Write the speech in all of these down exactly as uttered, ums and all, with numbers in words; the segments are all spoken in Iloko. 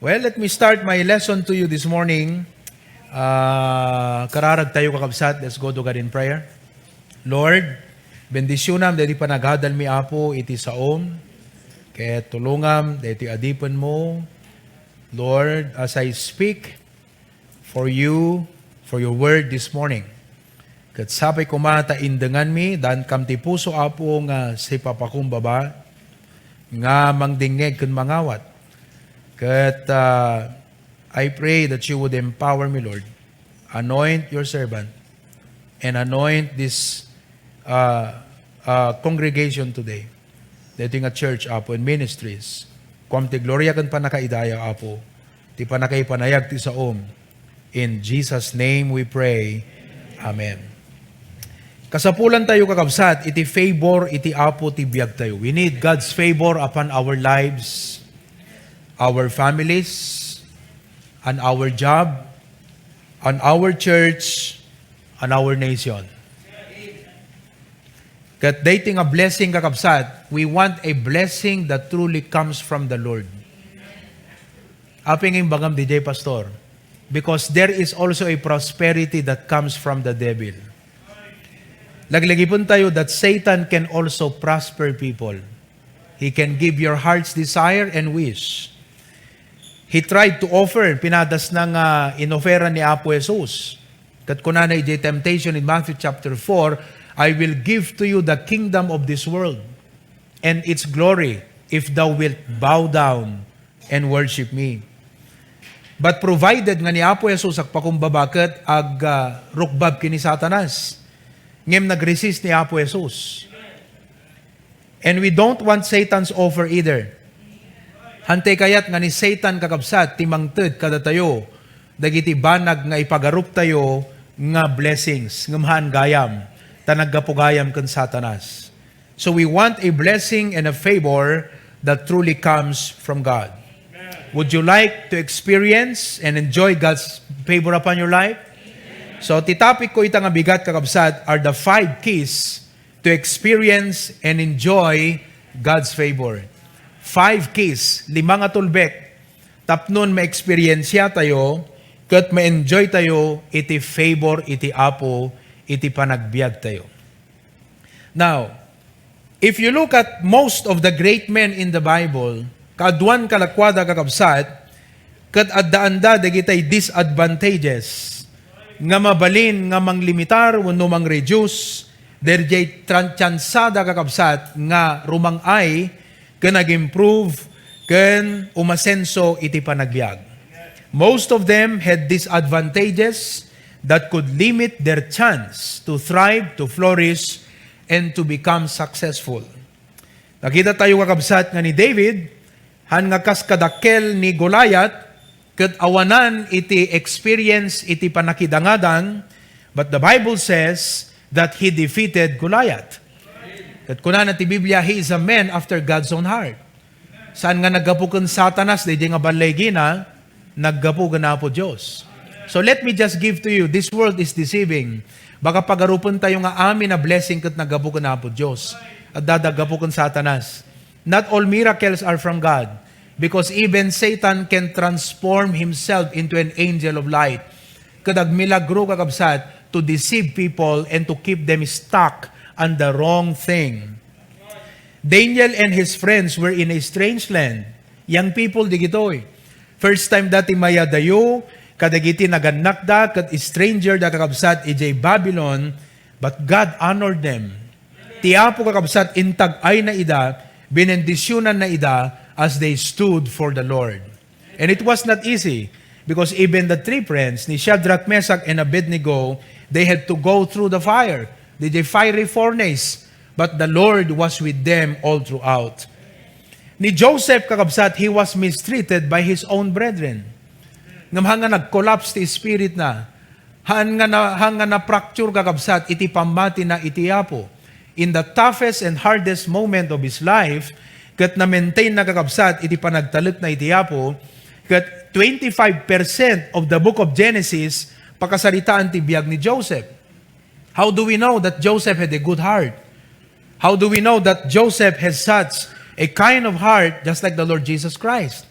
Well, let me start my lesson to you this morning. Ah, kararag tayo, kakabsat. Let's go to God in prayer. Lord, bendisyonam daydi panagadalmi, Apo, iti saom. Ket tulongam daytoy adipenmo. Lord, as I speak for you, for your word this morning, ket sapay koma ta indenganmi, daankam ti puso, Apo, nga sipapakumbaba, nga mangdingngeg ken mangawat. Ket, ah, I pray that you would empower me, Lord. Anoint your servant and anoint this, ah, ah, congregation today. Daytoy nga church, Apo, and ministries. Kuam ti gloria ken pannakaidaya, Apo, ti pannakaipanayag ti saom. In Jesus' name we pray. Amen. Kasapulan tayo, kakabsat, iti favor iti Apo ti biag tayo. We need God's favor upon our lives, our families, and our job, and our church, and our nation. Ket daytoy nga blessing, kakabsat, we want a blessing that truly comes from the Lord. Apay nga imbagam D J, Pastor? Because there is also a prosperity that comes from the devil. Laglagipen tayo that Satan can also prosper people. He can give your heart's desire and wish. He tried to offer, pinadas na nga inoferan ni Apo Jesus. Ket kunana idiay temptation in Matthew chapter four, "I will give to you the kingdom of this world and its glory if thou wilt bow down and worship me." But provided nga ni Apo Jesus agpakumbaba ket ag, ah, rukbab ken ni Satanas, ngem nagresist ni Apo Jesus. And we don't want Satan's offer either. Hantay kayat nga ni Satan, kakabsat, ti mangted kadatayo dagiti banag nga ipagaruptayo nga blessings, ngem haan gayam, ta naggapu gayam ken Satanas. So we want a blessing and a favor that truly comes from God. Would you like to experience and enjoy God's favor upon your life? So, ti topic ko ita nga bigat, kakabsat, are the five keys to experience and enjoy God's favor. Five keys, lima nga tulbek, tapnon ma-experience tayo ket ma-enjoy tayo iti favor iti Apo iti panagbiag tayo. Now, if you look at most of the great men in the Bible, kaaduan kadakuada, kakabsat, ket addaanda dagitay disadvantages nga mabalin nga manglimitar wenno mangreduce daydiay tran-, tiansada, kakabsat, nga rumang-ay ken nag-improve ken umasenso iti panagbiag. Most of them had disadvantages that could limit their chance to thrive, to flourish, and to become successful. Nakita tayo, kakabsat, nga ni David, han nga kas kadakkel ni Goliath, ket awanan iti experience iti pannakidangadang, but the Bible says that he defeated Goliath. Ket kunana ti Biblia, "He is a man after God's own heart." Saan nga naggapu ken Satanas, daydiay nga ballegina, naggapu ken Apo Dios. So let me just give to you, this world is deceiving. Baka pagarupen tayo nga amin a blessing ket naggapu ken Apo Dios. Adda naggapu ken Satanas. Not all miracles are from God, because even Satan can transform himself into an angel of light. Ket agmilagro, kakabsat, to deceive people and to keep them stuck on the wrong thing. Daniel and his friends were in a strange land. Young people dagitoy. First time da ti mayadayo kadagiti nagannakda ket stranger da, kakabsat, idiay Babylon, but God honored them. Ti Apo, kakabsat, intag-ayna ida, binendisyonanna ida as they stood for the Lord. And it was not easy, because even the three friends, ni Shadrach, Meshach, and Abednego, they had to go through the fire, the, the fiery furnace, but the Lord was with them all throughout. Ni Joseph, kakabsat, he was mistreated by his own brethren. Ngem haan nga nag-collapse ti spirit na, haan nga na, haan nga na-fracture, kakabsat, iti pammatina iti Apo. In the toughest and hardest moment of his life, ket na-maintain na, kakabsat, iti panagtalekna iti Apo, ket twenty-five percent of the book of Genesis, pakasaritaan ti biag ni Joseph. How do we know that Joseph had a good heart? How do we know that Joseph has such a kind of heart just like the Lord Jesus Christ?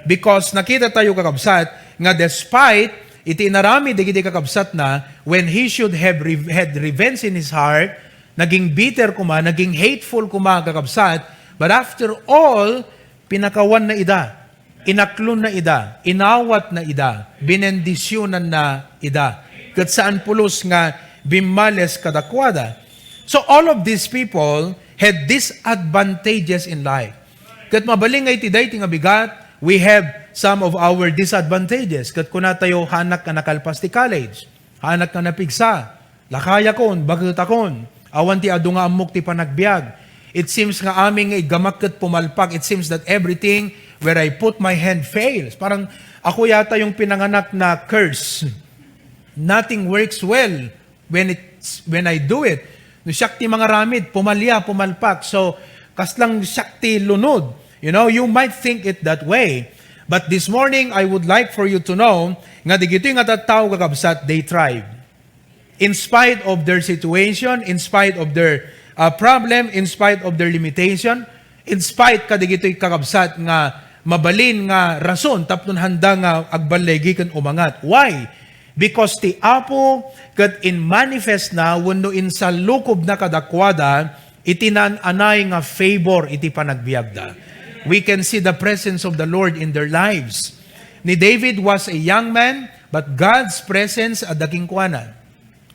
Because nakita tayo, kakabsat, nga despite iti inaramid dagiti kakabsatna, when he should have re-, had revenge in his heart, naging bitter koma, naging hateful koma, kakabsat. But after all, pinakawanna ida, inaklonna ida, inawatna ida, binendisyonanna ida. Ket saan pulos nga bimmales kadakuada. So all of these people had disadvantages in life. Ket mabalin nga iti daytoy nga bigat, we have some of our disadvantages. Ket kuna tayo, haanak nga nakalpas ti college, haanak nga napigsa, lakayakon, bagetakon, awan ti adu nga ammok ti panagbiag. It seems nga amin nga iggamak ket pumalpak. It seems that everything where I put my hand fails. Parang ako yata yung pinanganak na curse. Nothing works well when it's, when I do it. No siak ti mangaramid, pumalia, pumalpak. So, kaslang siak ti lunod. You know, you might think it that way. But this morning, I would like for you to know nga digitoy nga tattao, kakabsat, they thrive. In spite of their situation, in spite of their, uh, problem, in spite of their limitation, in spite kadigitoy, kakabsat, nga mabalin nga rason tapno handa nga agballigi ken umangat. Why? Because ti Apo ket inmanifest na wenno insalukobna kadakuada iti naan-anay nga favor iti panagbiagda. We can see the presence of the Lord in their lives. Ni David was a young man, but God's presence adda kenkuana.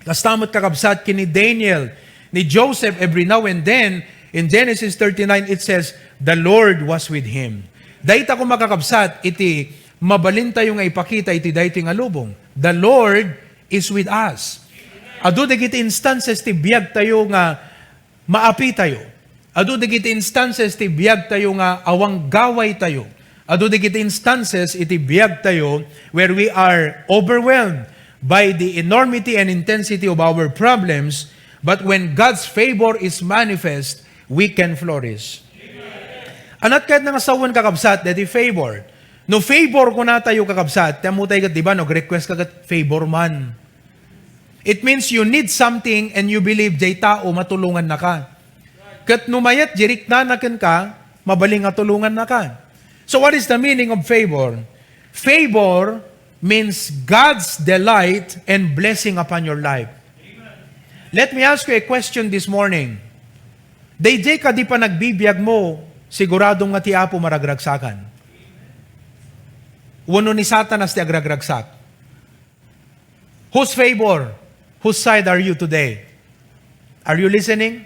Kasta met, kakabsat, ken ni Daniel, ni Joseph, every now and then, in Genesis thirty-nine, it says, "The Lord was with him." Dayta koma, kakabsat, iti mabalintayo nga ipakita iti daytoy nga lubong. The Lord is with us. Adu dagiti instances ti biagtayo nga maapitayo. Adu dagiti instances ti biagtayo nga awan gawaytayo. Adu dagiti instances iti biagtayo where we are overwhelmed by the enormity and intensity of our problems, but when God's favor is manifest, we can flourish. Anat kayat nga sawen, kakabsat, deti favor. No favor kunatayo, kakabsat, ti ammo tayo ket, di ba, no, request ka ket favor man. It means you need something and you believe jay tao matulongannaka. Ket no mayat jay riknana kenka, mabalin nga tulongannaka. So what is the meaning of favor? Favor means God's delight and blessing upon your life. Let me ask you a question this morning. Dayjay kadi panagbibiag mo, sigurado nga ti Apo maragragsakan. Wenno ni Satanas ti agragragsak. Whose favor? Whose side are you today? Are you listening?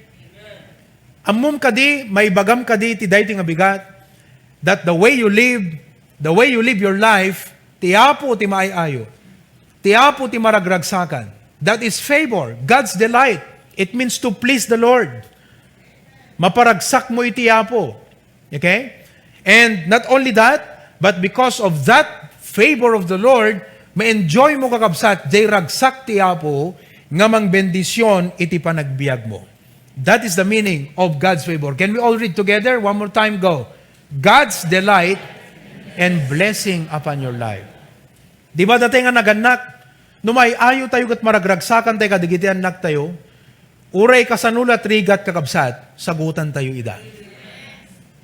Ammom kadi, maibagam kadi ti daytoy nga bigat, that the way you live, the way you live your life, ti Apo ti maay-ayo. Ti Apo ti maragragsakan. That is favor, God's delight. It means to please the Lord. Maparagsak mo iti Apo. Okay? And not only that, but because of that favor of the Lord, ma-enjoy mo, kakabsat, jay ragsak ti Apo nga mangbendisyon iti panagbiag mo. That is the meaning of God's favor. Can we all read together? One more time, go. God's delight and blessing upon your life. Di ba, datay nga nagannak, no maay-ayo tayo ket maragragsakan tayo kadigiti annak tayo, uray kasano la ti rigat, kakabsat, sagutan tayo ida.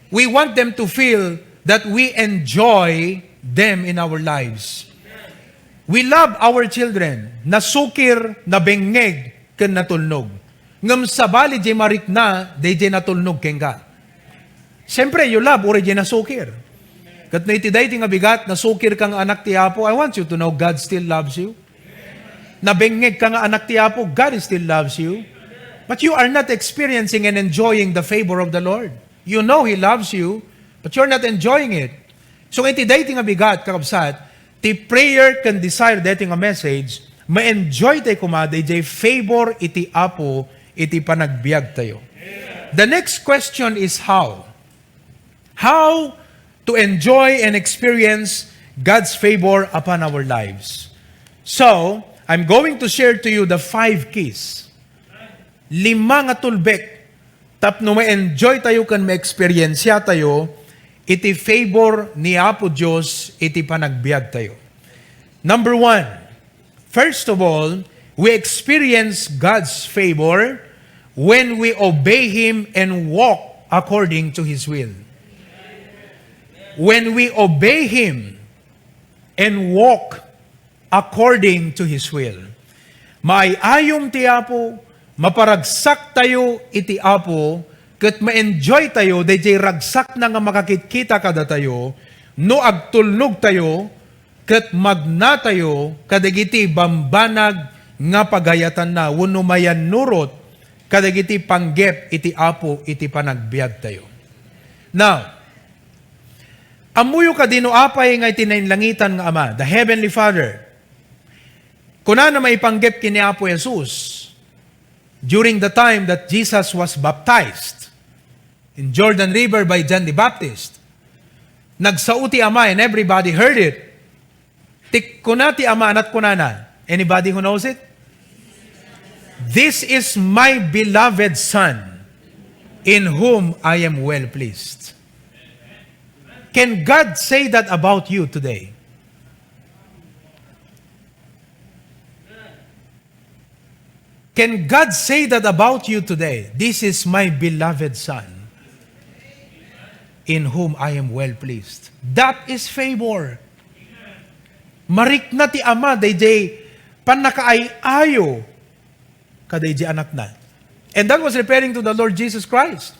We want them to feel that we enjoy them in our lives. We love our children. Nasukir, nabengngeg, ken natulnog. Ngem sabali jay marikna, dayjay natulnog kenka. Siyempre, you love, uray jay nasukir. Ket no iti daytoy nga bigat, nasukir ka nga anak ti Apo, I want you to know God still loves you. Nabengngeg ka nga anak ti Apo, God still loves you. But you are not experiencing and enjoying the favor of the Lord. You know He loves you, but you're not enjoying it. So, iti daytoy nga bigat, kakabsat, ti prayer ken desire daytoy nga message, ma-enjoy tayo koma dayjay favor iti Apo iti panagbiag tayo. The next question is how? How to enjoy and experience God's favor upon our lives. So, I'm going to share to you the five keys. Lima nga tulbek tapno ma-enjoy tayo ken ma-experience tayo iti favor ni Apo Dios iti panagbiag tayo. Number one, first of all, we experience God's favor when we obey Him and walk according to His will. When we obey Him and walk according to His will. Maay-ayum ti Apo, maparagsaktayo iti Apo, ket ma-enjoy tayo daydiay ragsakna nga makakitkita kadatayo, no agtulnogtayo, ket magnatayo kadagiti bambanag nga pagayatanna wenno mayannurot kadagiti panggep iti Apo iti panagbiagtayo. Now, ammoyo kadi no apay nga iti nainlangitan nga Ama, the Heavenly Father? Kunana maipanggep ken ni Apo Jesus during the time that Jesus was baptized in Jordan River by John the Baptist. Nagsao ti Ama and everybody heard it. Ti kuna ti Ama, anat kunana. Anybody who knows it? "This is my beloved Son, in whom I am well pleased." Can God say that about you today? Can God say that about you today? "This is my beloved Son, in whom I am well pleased." That is favor. Marikna ti Ama daydiay pannakaay-ayo kadaydiay Anakna. And that was referring to the Lord Jesus Christ.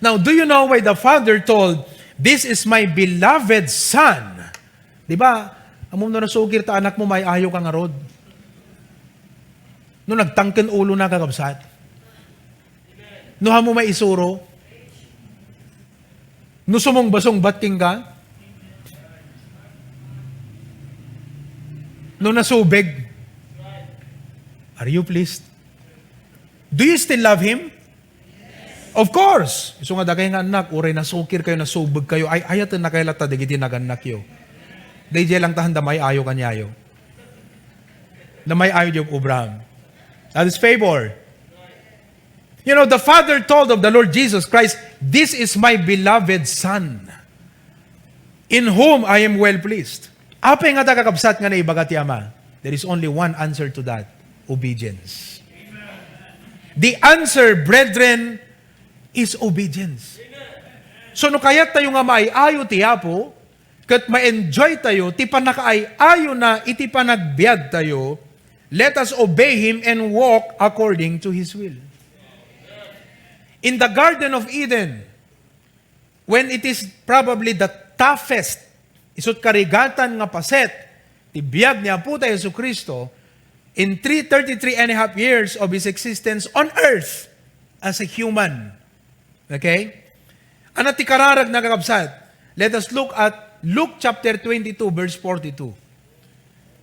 Now, do you know why the Father told, "This is my beloved Son"? Di ba? Ammom no nasukir ta anakmo, maay-ayo ka ngarud. No nagtangken ulona, kakabsat. No, ammom maisuro. No sumungba-sungbat kenka. No nasubeg. Are you pleased? Do you still love Him? Of course. Isu nga dakayo nga annak, uray nasukirkayo, nasubegkayo, ay-ayatennakayo latta dagiti nagannakyo. Daydiay lang ta, haan da maay-ayo kaniayo. Da maay-ayo diay obram. That is favor. You know, the Father told of the Lord Jesus Christ, "This is my beloved Son, in whom I am well pleased." Apay ngata, kakabsat, nga naibaga ti Ama? There is only one answer to that: obedience. The answer, brethren, is obedience. So, no kayattayo nga maay-ayo ti Apo, ket ma-enjoy tayo ti pannakaay-ayona iti panagbiagtayo, let us obey Him and walk according to His will. In the Garden of Eden, when it is probably the toughest, isut' karigatan nga paset ti biag ni Apo ta Jesu-Cristo, in three, thirty-three and a half years of His existence on earth as a human. Okay? Ania ti kararagna, kakabsat? Let us look at Luke chapter twenty-two, verse forty-two.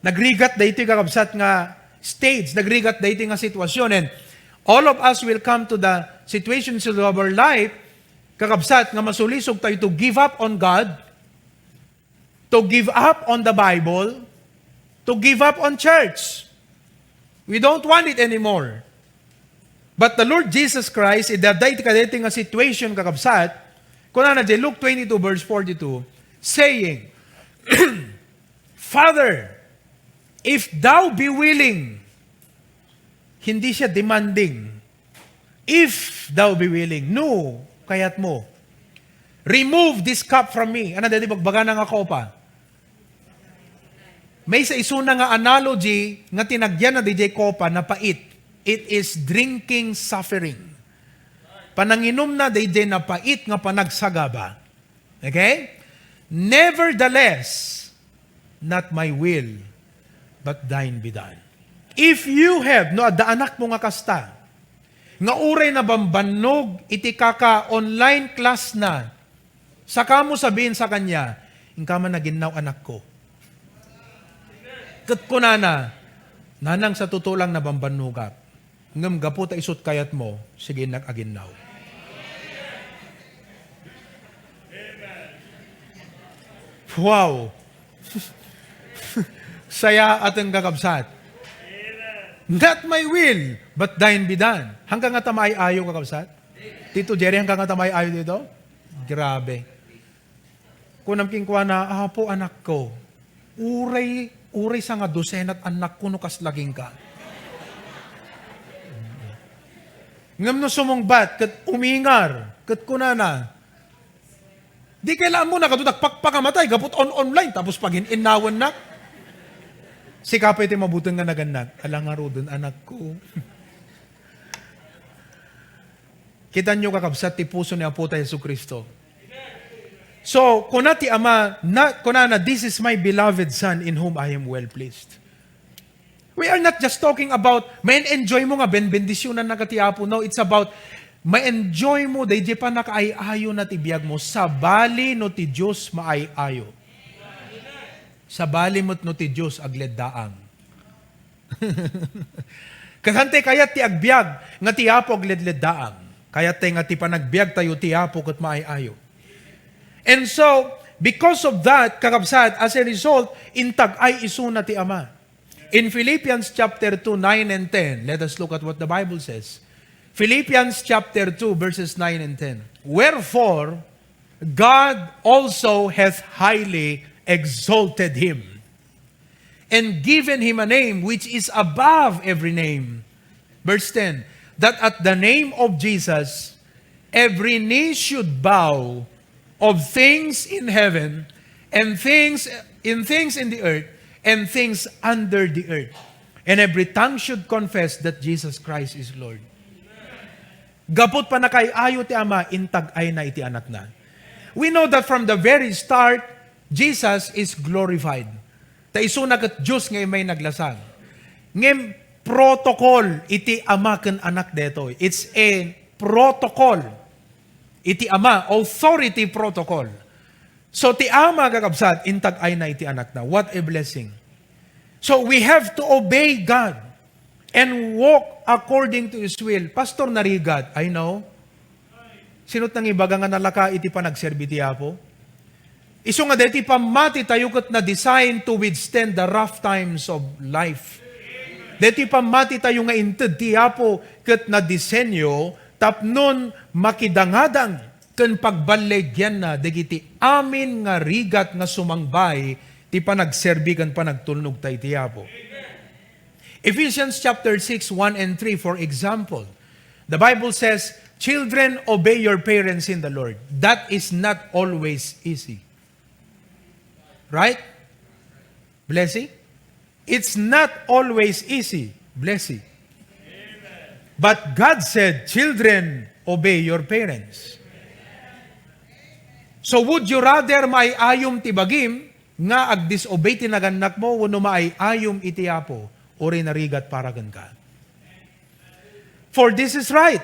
Nagrigat daytoy, kakabsat, nga stage, nagrigat daytoy nga sitwasyon, and all of us will come to the situations of our life, kakabsat, nga masulisog tayo to give up on God, to give up on the Bible, to give up on church. We don't want it anymore. But the Lord Jesus Christ, iti adda iti kadaytoy nga situation, kakabsat, kunana diay Luke twenty-two, verse forty-two, saying, "Father, if thou be willing," hindi siya demanding, "If thou be willing," no, kayat mo. "Remove this cup from me." Ania daytoy bagbagana nga kopa? Maysa isuna nga analogy nga tinagyanna daydiay kopa, napait. It is drinking suffering. Pananginumna daydiay napait nga panagsagaba. Okay? "Nevertheless, not my will, but thine be done." If you have, no, adda anakmo nga kasta, nga uray nabambannog iti kaka-online class na, saka mo sabihin sa kanya, "Inka man aginnaw, anakko." Ket kunana, "Nanang, sa totoo lang, nabambannogak. Ngem gapu ta isut' kayatmo, sige, innak aginnaw." Wow! Sayaat, kakabsat. "Not my will, but thine be done." Haanka ngata maay-ayo, kakabsat? Tito Jerry, haanka ngata maay-ayo dito? Grabe. Kunam kenkuana, "Apo, anakko, uray, uray sangadosenat annakko no kasla kenka." Ngem no sumungbat ket umingar, ket kunana, Di kailangan mo nakadudak pakpakamatay, gaput on online, tapos pagin-innawennak. Sika pay ti mabuteng nga nagannak. Ala ngaruden, anakko. Kitanyo, kakabsat, ti puso ni Apo ta Jesu-Cristo. So, kuna ti Ama, na, kunana, "This is my beloved Son in whom I am well pleased." We are not just talking about, ma-enjoy mo nga ben-, bendisyonannaka ti Apo. No, it's about, ma-enjoy mo, daydi pannakaay-ayo na ti biag mo. Sabali no ti Dios maay-ayo. Sabali met no ti Dios agleddaang. Kasantay kayat ti agbiag nga ti Apo agledleddaang. Kayattay nga ti panagbiagtayo ti Apo ket maay-ayo. And so, because of that, kakabsat, as a result, intag-ay isuna ti Ama. In Philippians chapter two, nine and ten, let us look at what the Bible says. Philippians chapter two, verses nine and ten. "Wherefore, God also hath highly exalted him, and given him a name which is above every name." Verse ten, "That at the name of Jesus, every knee should bow, of things in heaven, and things in things in the earth, and things under the earth. And every tongue should confess that Jesus Christ is Lord." Gaput pannakaay-ayo ti Ama, intag-ayna iti Anakna. We know that from the very start, Jesus is glorified. Ta isuna ket Dios nga immay naglasag. Ngem protocol iti Ama ken Anak daytoy. It's a protocol. Iti Ama, authority protocol. So, ti Ama, kakabsat, intag-ayna iti Anakna. What a blessing. So, we have to obey God and walk according to His will. Pastor, narigat. I know. Sino't nangibaga nga nalaka iti panagserbi ti Apo? Isu nga daytoy pammati tayo ket na-design to withstand the rough times of life. Daytoy pammati tayo nga inted ti Apo ket nadisenyo tapnon makidangadang ken pagballigianna dagiti amin nga rigat nga sumangbay ti panagserbi ken panagtulnog tayo iti Apo. Ephesians chapter six, one and three, for example, the Bible says, "Children, obey your parents in the Lord." That is not always easy. Right? Blessing? It's not always easy. Blessing. But God said, "Children, obey your parents." So would you rather maay-ayom ti bagim nga agdisobey ti nagannak mo wenno maay-ayom iti Apo, uray narigat para kenka? For this is right.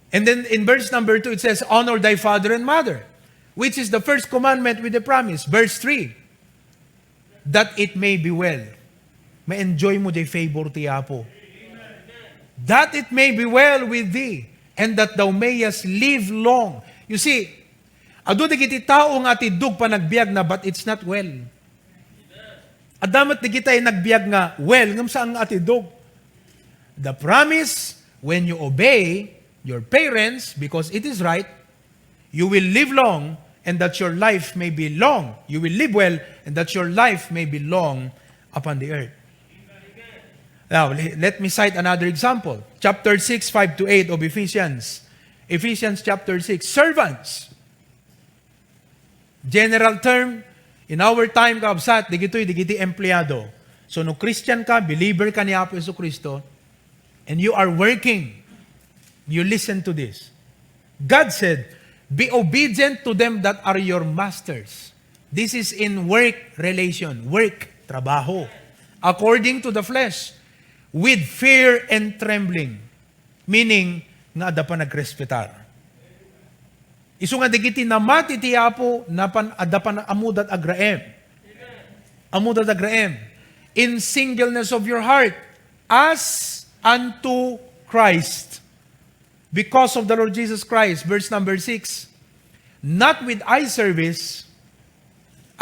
And then in verse number two, it says, "Honor thy father and mother," which is the first commandment with the promise. Verse three, "That it may be well." Ma-enjoy mo jay favor ti Apo. "That it may be well with thee, and that thou mayest live long." You see, adu dagiti tao nga atiddog panagbiagna, but it's not well. Adda met dagiti nagbiag nga well, ngem saan nga atiddog. The promise, when you obey your parents, because it is right, you will live long, and that your life may be long. You will live well, and that your life may be long upon the earth. Now, le-, let me cite another example. Chapter six, five to eight of Ephesians. Ephesians chapter six. Servants. General term, in our time, kakabsat, dagitoy, dagiti empleyado. So, no Christian ka, believer ka ni Apo Jesu-Cristo, and you are working, you listen to this. God said, "Be obedient to them that are your masters." This is in work relation, work, trabaho, according to the flesh, with fear and trembling. Meaning, nga adda panagrespetar. Isu nga dagiti namati ti Apo, napan, adda pan-, ammoda ti agraem. Ammoda ti agraem. In singleness of your heart, as unto Christ. Because of the Lord Jesus Christ, verse number six, "Not with eye service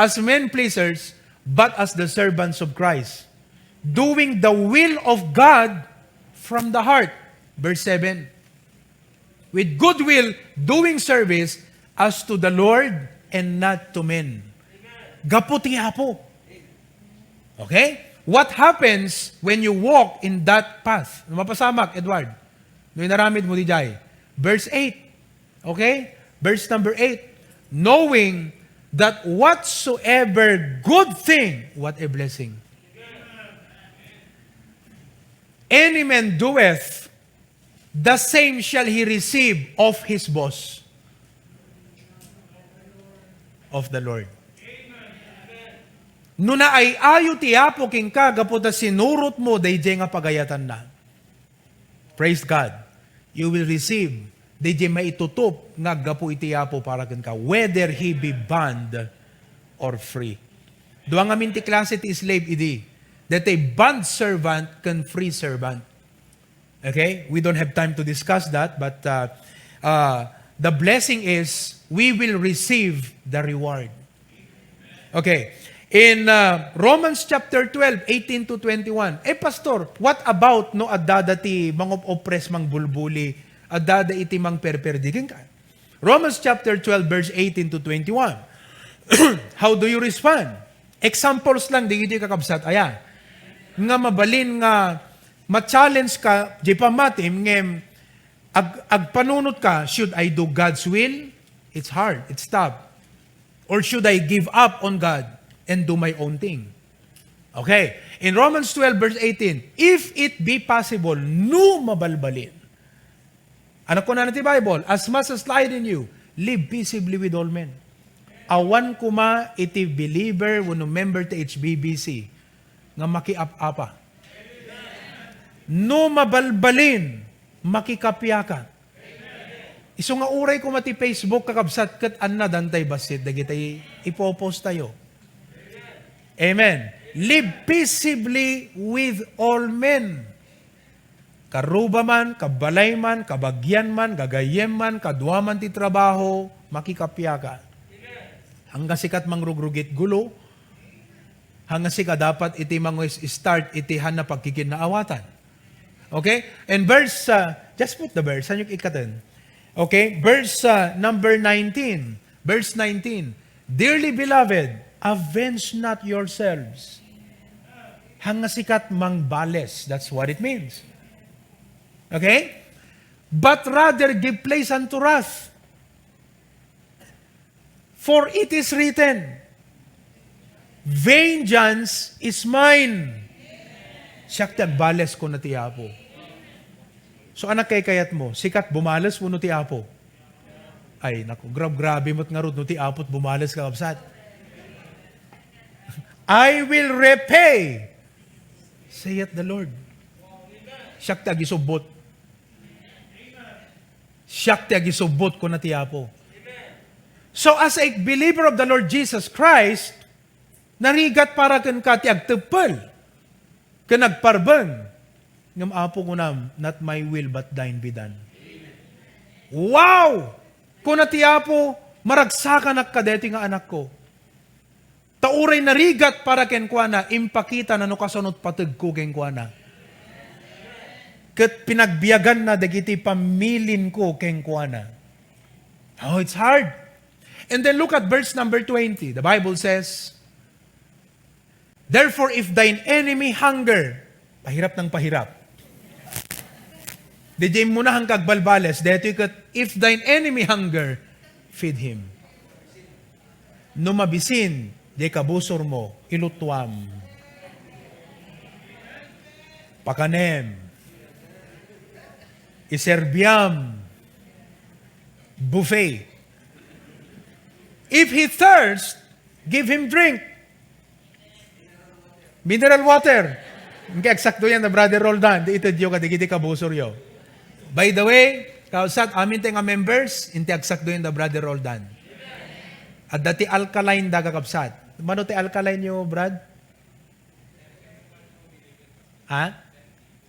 as men pleasers, but as the servants of Christ, doing the will of God from the heart." Verse seven, "With good will, doing service as to the Lord and not to men." Gapu ti Apo. Okay? What happens when you walk in that path? Mapasamak, Edward. No inaramid mo dijay. Verse eight. Okay? Verse number eight, "Knowing that whatsoever good thing," what a blessing, "any man doeth, the same shall he receive of his boss," of the Lord. No naay-ayo ti Apo kenka gapu ta sinurotmo daydiay nga pagayatanna, praise God, you will receive daydiay maitutup nga aggapu iti Apo para kenka, whether he be bond or free. Dua ngamin ti klase ti slave idi, daytoy bond servant ken free servant. Okay? We don't have time to discuss that, but, uh, uh, the blessing is we will receive the reward. Okay. In, uh, Romans chapter twelve, eighteen to twenty-one, "Eh, Pastor, what about no adda dati mangop-oppress, mangbulbuli, adda da iti mangperperdi kenka?" Romans chapter twelve, verse eighteen to twenty-one. How do you respond? Examples lang, dagiti kakabsat, aya. Nga mabalin nga ma-challenge ka, di pammatim, ngem ag-, agpanunot ka, "Should I do God's will?" It's hard, it's tough. "Or should I give up on God and do my own thing?" Okay. In Romans twelve, verse eighteen, "If it be possible," no mabalbalin. Ano kunana ti Bible? "As much as lieth in you, live peaceably with all men." Awan koma iti believer wenno member ti H B B C nga makiap-apa. No mabalbalin, makikapiaka. Isu nga uray koma ti Facebook, kakabsat, ket annadantay bassit dagiti ipopost tayo. Amen. Live peaceably with all men. Karuba man, kabalay man, kabagian man, gagayyem man, kadua man ti trabaho, makikapiaka. Hangga sika ti mangrugrugit gulo, hangga sika dapat iti mangu-start iti haanna pagkikinnaawatan. Okay? And verse, uh, just put the verse. Saan yung ikaten? Okay? Verse, uh, number nineteen. Verse nineteen. "Dearly beloved, avenge not yourselves." Hangga sika ti mangbales. That's what it means. Okay? "But rather give place unto wrath. For it is written, 'Vengeance is mine.'" Siak ti agbales, kuna ti Apo. So, anak, kaykayatmo, sika ti bumales wenno ti Apo? Ay, naku, grab-grabe met ngarud no ti Apo ti bumales, kakabsat. "I will repay, saith the Lord." Siak ti agisubbot. Siak ti agisubbot, kuna ti Apo. So, as a believer of the Lord Jesus Christ, narigat para kenka ti agteppel ken agparbeng. Ngem, Apo, kunam, "Not my will, but thine be done." Wow! Kuna ti Apo, "Maragsakanak kadaytoy nga anakko." Ta uray narigat para kenkuana, impakitana no kasano ti pategko kenkuana. Ket pinagbiaganna dagiti pammilinko kenkuana. Oh, it's hard. And then look at verse number twenty. The Bible says, "Therefore, if thine enemy hunger," pahirap ng pahirap. Di, di mo na hangkag balbales. Detoy ket, "If thine enemy hunger, feed him." No mabisin, di kabusormo, ilutuam. Pakanem. Iserbiam. Buffet. "If he thirst, give him drink." Mineral water. Kay agsakto yan na Brother Roldan, di itedyo ka, di gidi kabusoryo. By the way, kausat, amin tayo nga members, inti agsakto yan na Brother Roldan. Adda ti alkaline da, kakabsat. Mano ti alkaline nyo, Brad? Ha?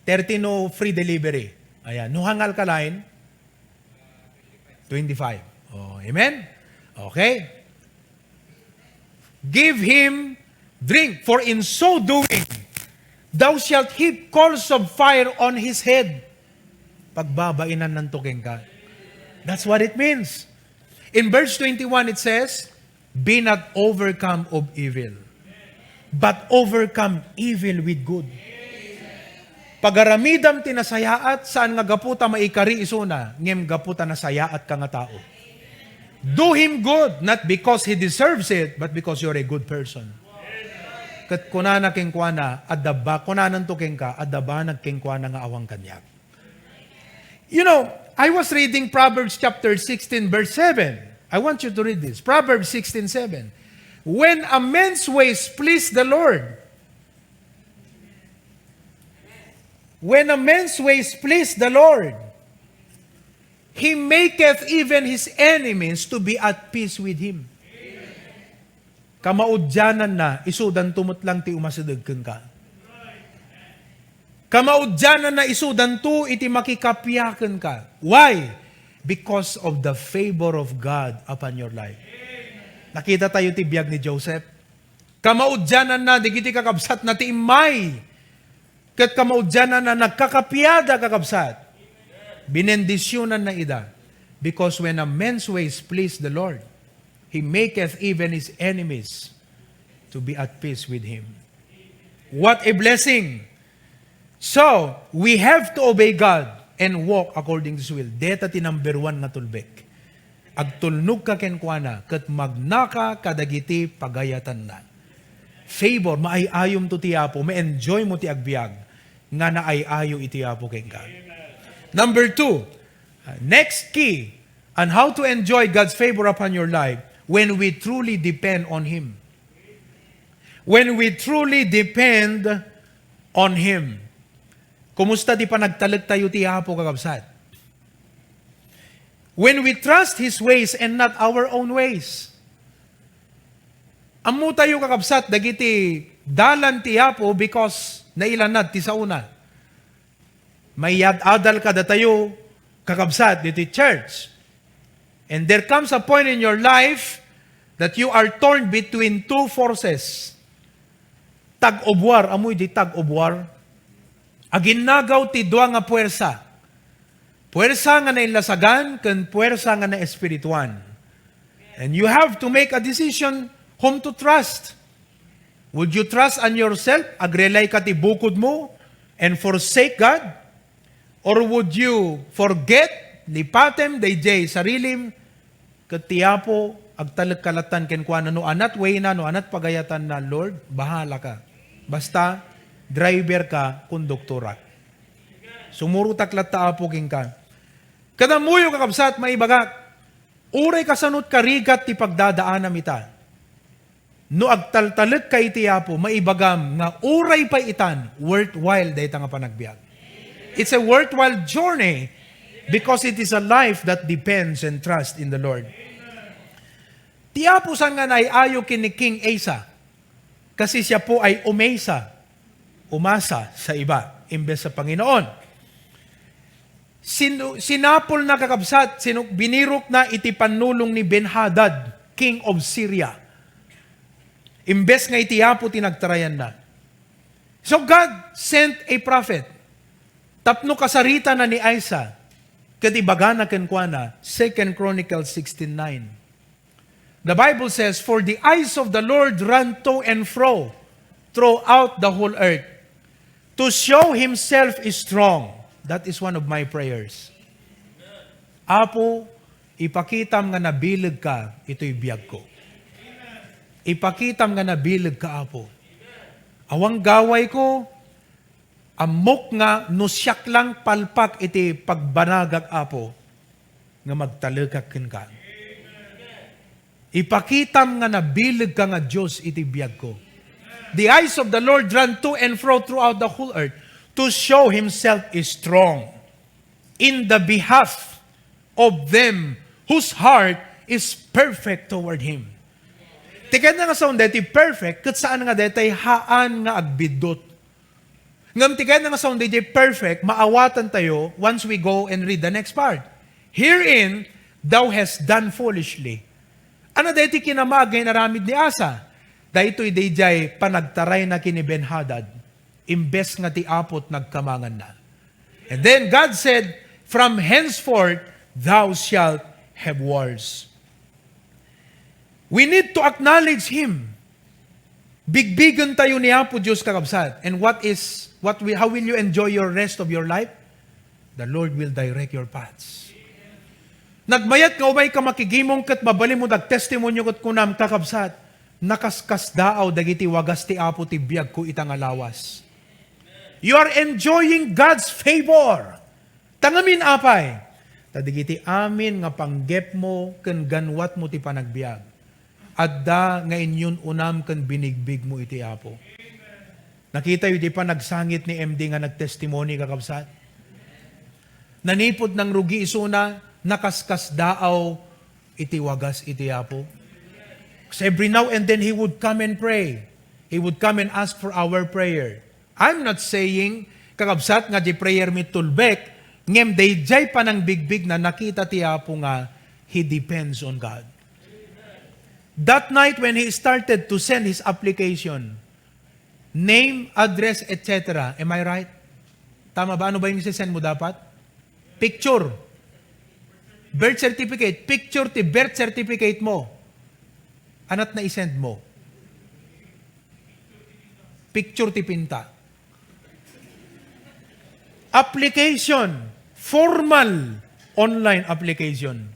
Thirty no free delivery. Ayan. No hang alkaline? Twenty-five. Oh, amen? Okay. "Give him drink, for in so doing, thou shalt heap coals of fire on his head." Pagbabainannanto kenka. That's what it means. In verse twenty-one, it says, "Be not overcome of evil, but overcome evil with good." Pagaramidam ti nasayaat, saan nga gapu ta maikari isuna, ngem gapu ta nasayaat ka nga tao. Do him good, not because he deserves it, but because you're a good person. Ket kunana kenkuana, adda ba, kunananto kenka, adda banag kenkuana nga awan kaniak. You know, I was reading Proverbs chapter sixteen, verse seven. I want you to read this. Proverbs sixteen seven. When a man's ways please the Lord, when a man's ways please the Lord, he maketh even his enemies to be at peace with him. Kamaudiananna, isudanto met lang ti umasideg kenka. Kamaudiananna, isudanto iti makikappia kenka. Why? Because of the favor of God upon your life. Nakita tayo ti biag ni Joseph. Kamaudiananna, digiti kakabsatna ti immay. Ket kamaudiananna, nagkakappiada, kakabsat. Binendisionanna ida. Because when a man's ways please the Lord, he maketh even his enemies to be at peace with him. What a blessing! So, we have to obey God and walk according to His will. Deta ti number one nga tulbek. Agtulnogka kenkuana, ket magnaka kadagiti pagayatanna. Favor, maay-ayomto ti Apo, ma-enjoy mo ti agbiag, nga naay-ayo iti Apo kenka. Number two, uh, next key on how to enjoy God's favor upon your life, when we truly depend on Him. When we truly depend on Him. Kumusta ti panagtalektayo ti Apo, kakabsat? When we trust His ways and not our own ways. Ammotayo, kakabsat, dagiti dalan ti Apo because nailanad ti saona. Maiyad-adal kadatayo, kakabsat, ditoy church. And there comes a point in your life that you are torn between two forces. Tug of war, ammoyo di tug of war? Aginnagaw ti dua nga puersa. Puersa nga nainlasagan ken puersa nga naespirituan. And you have to make a decision whom to trust. Would you trust on yourself? Agrelayka ti bukodmo and forsake God? Or would you forget, lipatem daydiay sarilim, ket ti Apo agtalekka lattan kenkuana, no anat wayna, no anat pagayatanna, Lord, bahala ka. Basta, driver ka, konduktorak. Sumurotak latta, Apo, kenka. Ket ammoyo, kakabsat, maibagak, uray kasano ti karigat ti pagdadaanam ita. No agtaltalekka iti Apo, maibagam nga uray pay itan, worthwhile dayta nga panagbiag. It's a worthwhile journey because it is a life that depends and trusts in the Lord. Ti Apo saan nga naay-ayo ken ni King Asa, kasi siya po ay umesa, umasa sa iba, imbes sa Panginoon. Sinu-, sinapolna, kakabsat, sinu-, binirokna iti pannulong ni Ben-Hadad, king of Syria. Imbes nga iti Apo ti nagtarayanna. So God sent a prophet tapno kasaritana ni Asa, ket ibagana kenkuana, Second Chronicles sixteen nine. The Bible says, "For the eyes of the Lord run to and fro throughout the whole earth, to show himself is strong." That is one of my prayers. Apo, ipakitam nga nabileg ka itoy biag ko. Ipakitam nga nabileg ka, Apo. Awan gaway ko, ammok nga no siak lang palpak iti pagbanagak, Apo, nga magtalekak kenka. Ipakitam nga nabileg ka nga Dios iti biag ko. The eyes of the Lord run to and fro throughout the whole earth to show himself is strong in the behalf of them whose heart is perfect toward him. Ti kayatna nga saon daytoy perfect, ket saan nga daytoy haan nga agbiddut. Ngem ti kayatna nga saon daytoy perfect, maawatantayo once we go and read the next part. "Herein thou hast done foolishly." Ano daytoy kinamaag nga inaramid ni Asa? Daytoy daydiay panagtarayna ken ni Ben-Hadad, imbes nga ti Apo ti nagkamanganna. And then God said, "From henceforth, thou shalt have wars." We need to acknowledge Him. Bigbigentayo ni Apo Dios, kakabsat. And what is, what will, how will you enjoy your rest of your life? The Lord will direct your paths. Nagmayat nga umayka makigimong ket mabalinmo dagtestimonio ket kunam, "Kakabsat, nakaskasdaaw dagiti wagas ti Apo ti biagko ita nga lawas." You are enjoying God's favor. Ta ngamin, apay? Ta dagiti amin nga panggepmo ken ganwatmo ti panagbiag, adda nga inyun-unam ken binigbigmo iti Apo. Nakitayo di panagsangit ni M D nga nagtestimony, kakabsat? Nanipud nangrugi isuna, nakaskasdaaw iti wagas iti Apo. 'Cause every now and then, he would come and pray. He would come and ask for our prayer. I'm not saying, kakabsat, nga di prayer mi tulbek, ngem daydiay panangbigbigna, nakita ti Apo nga he depends on God. That night when he started to send his application, name, address, et cetera. Am I right? Tama ba? Ano ba yung isi-send mo dapat? Picture. Birth certificate. Picture ti birth certificate mo. Anat na i-send mo? Picture ti pinta. Application. Formal online application.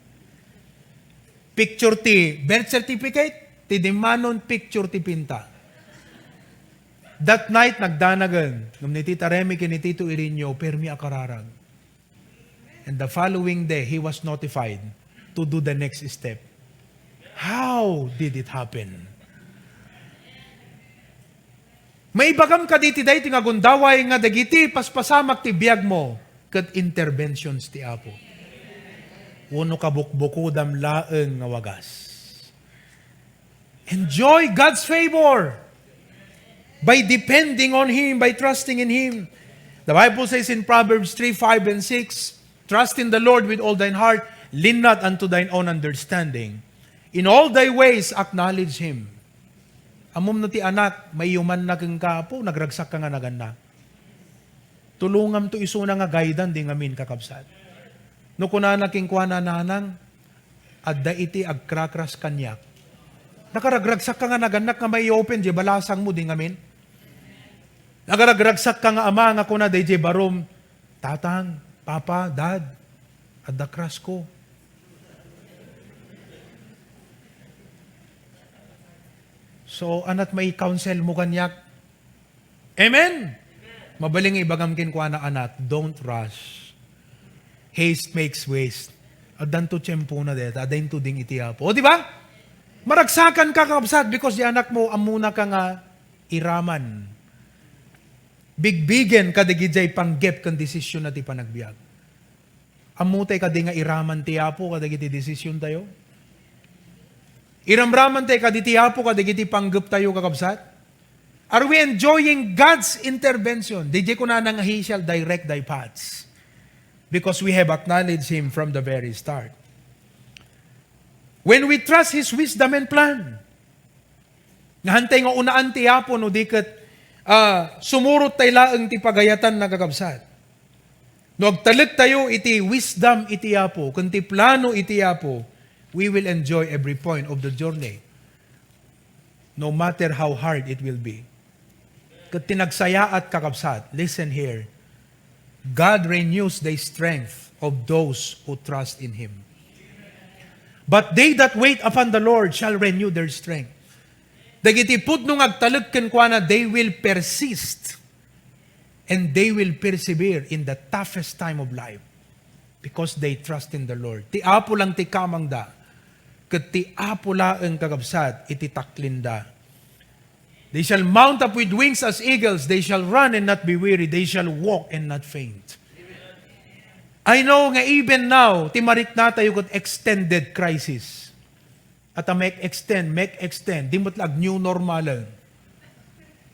Picture ti birth certificate, ti dimanon, picture ti pinta. That night, nagdanagen. Ngem ni Tita Remy ken ni Tito Irinio, permi a kararag. And the following day, he was notified to do the next step. How did it happen? Maibagam kadi ti daytoy nga gundaway nga dagiti paspasamak ti biagmo ket interventions ti Apo. Wenno kabukbukodam laeng nga wagas. Enjoy God's favor by depending on Him, by trusting in Him. The Bible says in Proverbs three, five, and six, "Trust in the Lord with all thine heart, lean not unto thine own understanding. In all thy ways, acknowledge Him." Ammom no ti anak, maiyumanna kenka, "Apo, nagragsakka nga nagannak." Tulonganto isuna nga guide-an di ngamin, kakabsat. No kunana kenkuana, "Nanang, adda iti agkrakras kaniak." Nakaragragsakka nga nagannak nga mai-open di balasangmo di ngamin. Nakaragragsakka nga ama nga kuna daydiay barom, "Tatang, Papa, Dad, adda crush ko." So, anat mai-counsel mo kaniak? Amen? Mabalin nga ibagam kenkuana, "Anak, don't rush. Haste makes waste." Addanto tiempona deta, adda intuding iti Apo. O, di ba? Maragsakan ka, kakabsat, because di anak mo, ammona ka nga iraman. Bigbigen kadagijay panggep ken desisionna ti panagbiag. Ammotay kadi nga iraman ti Apo kadagiti desisiontayo? Iramramantay kadi ti Apo kadagiti panggeptayo, kakabsat? Are we enjoying God's intervention? Daydiay kunana nga, "He shall direct thy paths," because we have acknowledged Him from the very start. When we trust His wisdom and plan, nga hantay nga unaan ti Apo no di ket, ah, sumurot tay laeng ti pagayatanna, kakabsat. No agtalektayo iti wisdom iti Apo, ken ti plano iti Apo, we will enjoy every point of the journey, no matter how hard it will be. Ket ti nagsayaat, kakabsat, listen here, God renews the strength of those who trust in Him. But they that wait upon the Lord shall renew their strength. Dagiti pudno nga agtalek kenkuana, they will persist and they will persevere in the toughest time of life because they trust in the Lord. Ti Apo lang ti kamangda, ket ti Apo laeng, kakabsat, iti taklinda. They shall mount up with wings as eagles. They shall run and not be weary. They shall walk and not faint. I know nga even now, ti mariknatayo ket extended crisis. At a make extend, make extend. Di met la ag new normal.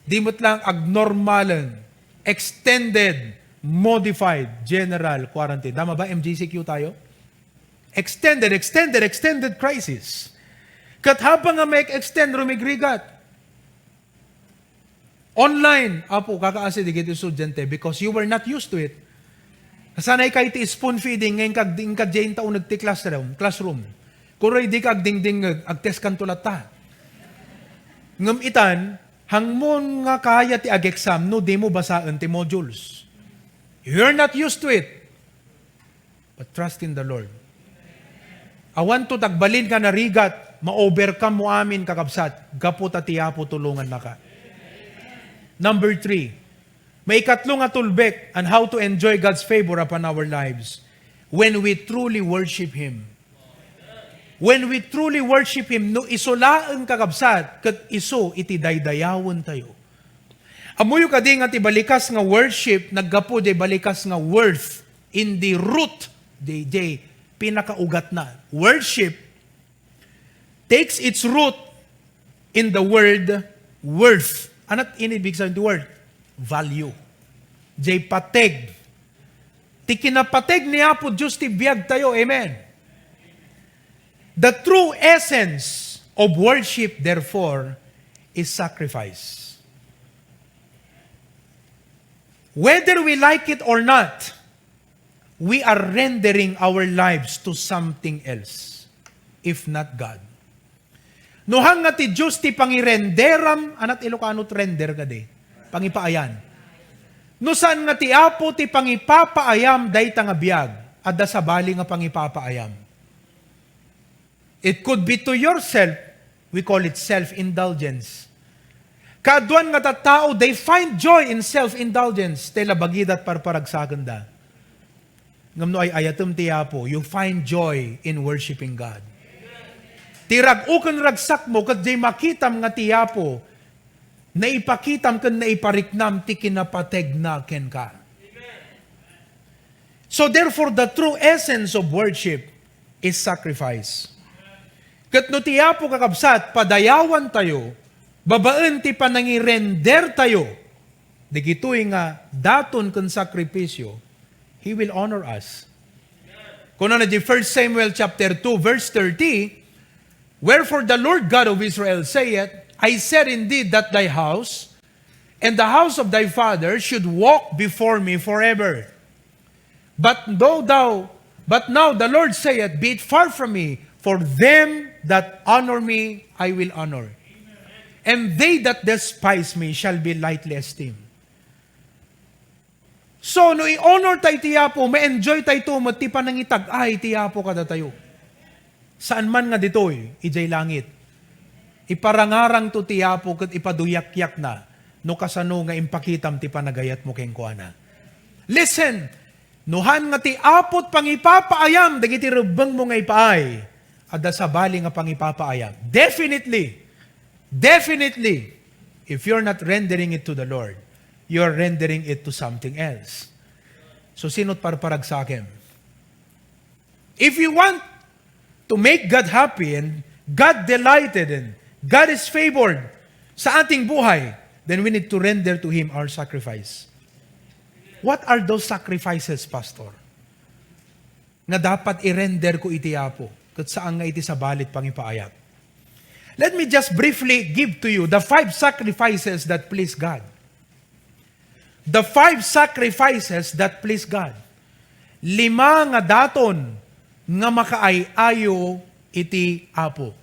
Di met la ag normal. Extended, modified, general quarantine. Tama ba? M G C Q tayo? Extended, extended, extended crisis. Ket habang nga make extend, rumigrigat. Online, Apo, kakaasi dagiti estudiante because you were not used to it. Nasanay ka iti spoon feeding, ngayon kag, inka diay inta uneg ti classroom, classroom. Kuroy di ka agdingdingngeg, agtest kanto latta. Ngem itan, hangmon nga kaya ti ag-exam no di mo basaen ti modules. You're not used to it. But trust in the Lord. Awanto ti agbalin nga narigat, ma-overcome mo amin, kakabsat, gapu ta ti Apo tulongannaka. Number three, maikatlo nga tulbek on how to enjoy God's favor upon our lives, when we truly worship Him. When we truly worship Him, no isu laeng, kakabsat, ket isu iti daydayawentayo. Ammoyo kadi nga ti balikas nga worship naggapu jay balikas nga worth in the root, jay, jay pinakaugatna. Worship takes its root in the word worth. Anat ini ibig sabihin ti word? Value. Jay pateg. Ti kinapateg ni Apo Dios ti biagtayo. Amen. The true essence of worship, therefore, is sacrifice. Whether we like it or not, we are rendering our lives to something else, if not God. No han nga ti Dios ti pangirenderam, anat Ilocano ti render kadi? Pangipaayan. No saan nga ti Apo ti pangipapaayam dayta nga biag, adda sabali nga pangipapaayam. It could be to yourself. We call it self-indulgence. Kaaduan nga tattao, they find joy in self-indulgence. Tay labagida, parparagsakenda. Ngem no ay-ayatem ti Apo, you find joy in worshiping God. Ti rag-o ken ragsakmo, ket jay makitam nga ti Apo, naipakitam ken naipariknam ti kinapategna kenka. So therefore, the true essence of worship is sacrifice. Ket no ti Apo, kakabsat, padayawantayo, babaen ti panangirendertayo, dagitoy nga daton ken sakripisyo, He will honor us. Kunana di First Samuel chapter two, verse thirty, "Wherefore the Lord God of Israel saith, I said indeed that thy house and the house of thy father should walk before me forever. But though thou, but now the Lord saith, Be it far from me, for them that honor me I will honor, and they that despise me shall be lightly esteemed." So, no i-honor tay ti Apo, ma-enjoy tay to met ti panangitag-ay ti Apo kadatayo. Saan man nga ditoy, idiay langit. Iparangarangto ti Apo ket ipaduyakyakna no kasano nga impakitam ti panagayatmo kenkuana. Listen, no han nga ti Apo ti pangipapaayam dagiti rebbengmo nga ipaay, adda sabali nga pangipapaayam. Definitely, definitely, if you're not rendering it to the Lord, you're rendering it to something else. So, sino't parparagsakem? If we want to make God happy and God delighted and God is favored sa ating buhay, then we need to render to Him our sacrifice. What are those sacrifices, Pastor? Nga dapat i-render ko iti Apo, ket saan nga iti sabali ti pangipaayat. Let me just briefly give to you the five sacrifices that please God. The five sacrifices that please God. Lima nga daton nga makaay-ayo iti Apo.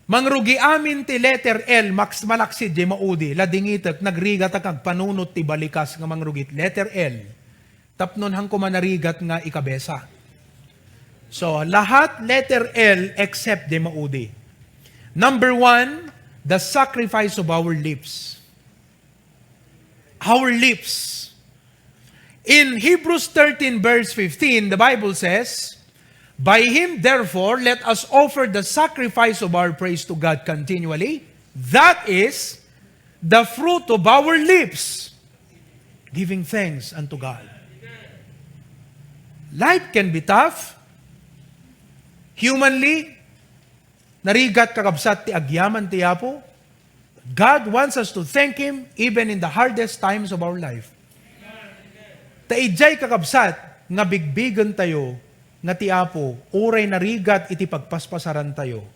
Mangrugi amin ti letter L, maks-, malaksid jay maudi, ladingitek, nagrigatak agpanunot ti balikas nga mangrugi ti letter L. Tapno han koma narigat nga ikabesa. So, lahat letter L except jay maudi. Number one, the sacrifice of our lips. Our lips. In Hebrews thirteen verse fifteen, the Bible says, "By him, therefore, let us offer the sacrifice of our praise to God continually, that is, the fruit of our lips, giving thanks unto God." Life can be tough. Humanly, narigat, kakabsat, ti agyaman ti Apo. God wants us to thank Him even in the hardest times of our life. Ta idiay, kakabsat, nga bigbigentayo nga ti Apo, uray narigat iti pagpaspasarantayo,